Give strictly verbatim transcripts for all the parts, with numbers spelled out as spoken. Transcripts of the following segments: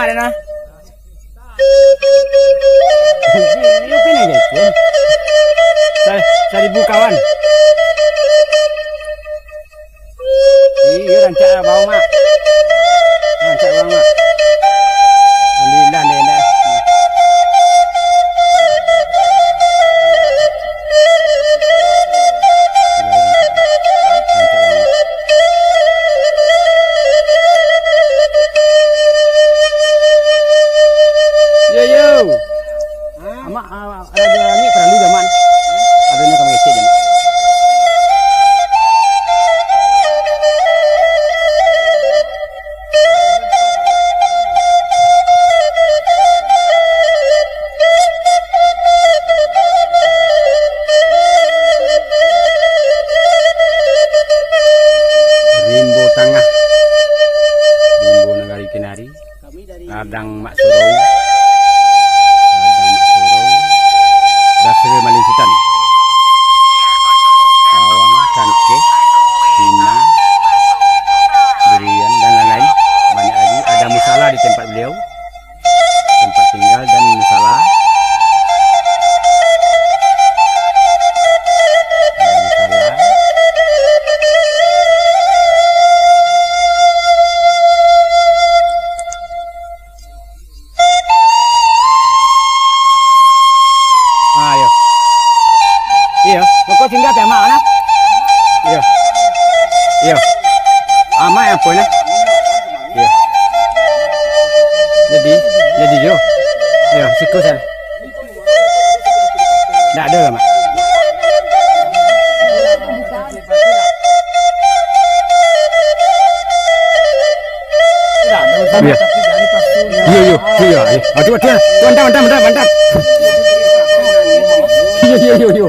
Nah. Sa-, saribu kawan. Iyo, rancak lah, bawang, Mak. Rancak, bawang, Mak. Alhamdulillah, alhamdulillah. Yo, yo. Amak, ah, ada, ada ni paralu jaman. Ada ni kami ngecek jaman. Rimbo Tangah, Rimbo Nagari Kinari, Ladang Mak Surau, Ladang Mak Surau, Dasril Malin Sutan, bawang, cangkeh, pinang, durian, dan lain-lain. Banyak lagi. Ada musala di tempat beliau, tempat tinggal dan musala. Ada musala. Ah, iyo. Iyo, pokok singgah ti amak, nah. Iyo. Iyo. Amak yang apo, nah? Iyo. Jadi, jadi yo. Iyo, siku sana. Ndak ado lah, Mak. Iyo. Iyo, iyo, iyo, iyo. Aduh, aduh. Mantap, mantap, mantap, mantap. Iyo, iyo, iyo, iyo.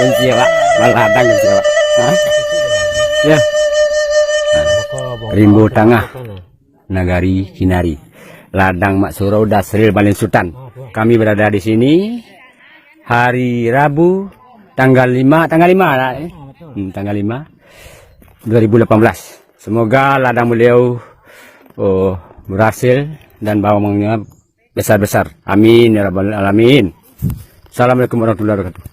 Kunci, Pak. Malah ada kunci, Pak. Hah? Ya. Rimbo Tangah, Nagari Kinari. Ladang Mak Surau, Dasril Malin Sutan. Kami berada di sini hari Rabu, tanggal lima, tanggal lima lah, eh. Hmm, tanggal lima, dua ribu delapan belas. Semoga ladang beliau, oh, berhasil dan bawangnya besar-besar. Amin ya rabbal alamin. Assalamualaikum warahmatullahi wabarakatuh.